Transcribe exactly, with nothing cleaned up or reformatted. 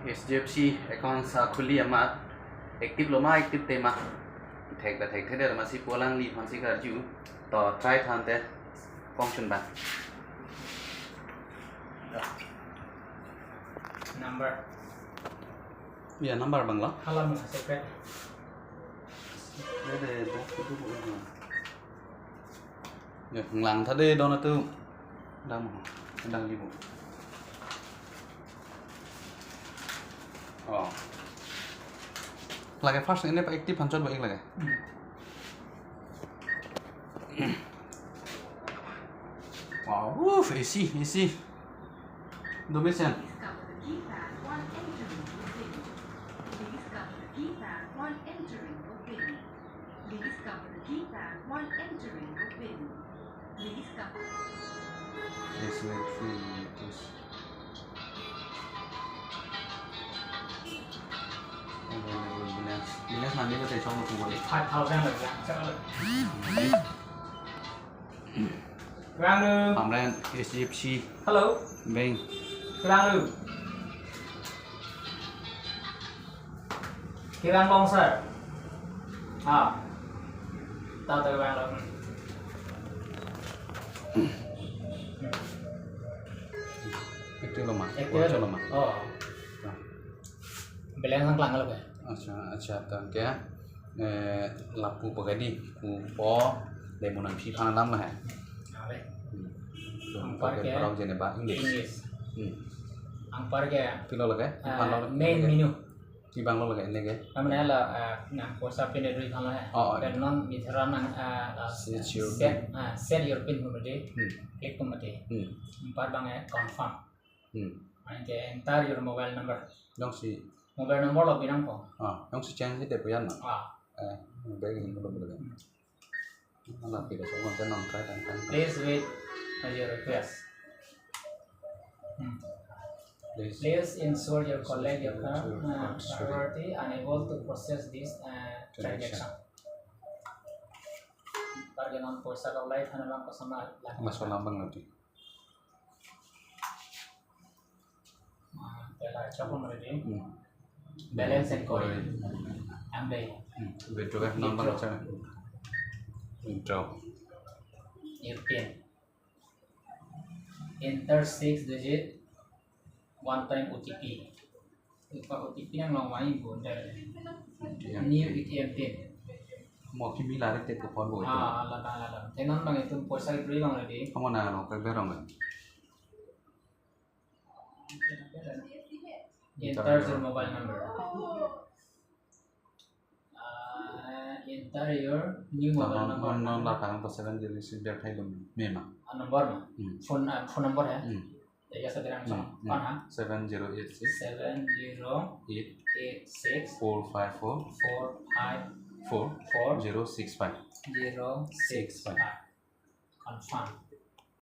H D F C account sa khuli amat active lo ma, active te ma, thek ta thekthedet amatsi pu alangliphan si karju. To try tha ante, kongchun bang. Number. Ya, number bang lo. Hala mo secret. Dede, dede, dede, dede. Ya, ngelang tha dei don atum. Dam, dam di bu. Oh. Lake first ini pa active phan chot ba ik lake. Wow, uff, A C, A C. Domesen. Please cover the keypad while entering the pin. Please cover the keypad while entering the pin. Please cover the keypad while entering the pin. Please cover. Please wait few minutes. Available balance. Balance nangji lote chong lo kung bole. Five thousand lagi ya. Chalo. Rang lu. Pamren, H D F C Hello. Bank. Rang lu. Kirang long sir. Ah. Tahu tahu rang lu. Active lo ma. Active. Lo ma. Oh. Balance nangklang lo ke? Acha, acha, tang ke. Eh, lapu pagadi, pu po, demo nang si phan alam lah hai. Ave. So, Ang par pakai ke? Parok jene ba English. English. Hmm. Ang par ke, Pilo lake? ah, Phan lo. main menu. Kibang lo lake, ini ke? Namanya lah, ah, nang poisa pin dari kan lah. Oh, oh. Dan non bicara nang, ah, ah, Set your set, ah, set your pin kemudian Hmm. klik kemudian. Hmm. Empat bang ya confirm. Hmm. Nanti enter your mobile number. Jongsi, Mobile number lo pinang po. ah, jongsi change de puyan na. Ah, Eh, back ini lo boleh. Ala pila so konten nang try tang tang. Please wait for your request. Hmm. Please. Please ensure your colleague your card, Your uh, card, sorry. Priority unable to process this, uh, Transaction. Transaction. Target non poisa ka live hana bang kosama lah. Mas wala bang nanti. Ah, tela chop mo ready. Hmm. Balance inquiry. Ambe. Hmm. Withdraw ka number acha. Withdraw. Your pin. Enter six digit one time O T P. Ipa O T P nang long wai bu enter. Yeah. New A T M pin. Mo kimi lari tek ko phone bo. Ah, la la la la. Tenon bang itum poisa withdraw bang ready. Kamu na lo ke berong kan. Enter your mobile number. Uh, enter your new mobile Non number. non non la tang to seven zero six biar thai lo mema. Ah, number ma. Hmm. Phone, ah, phone number hai. Hmm. Ya, ya, saya bilang Hmm. sama. Mana? Seven zero eight six Seven zero eight eight six four five four four five four four zero six five. Zero six five. Confirm.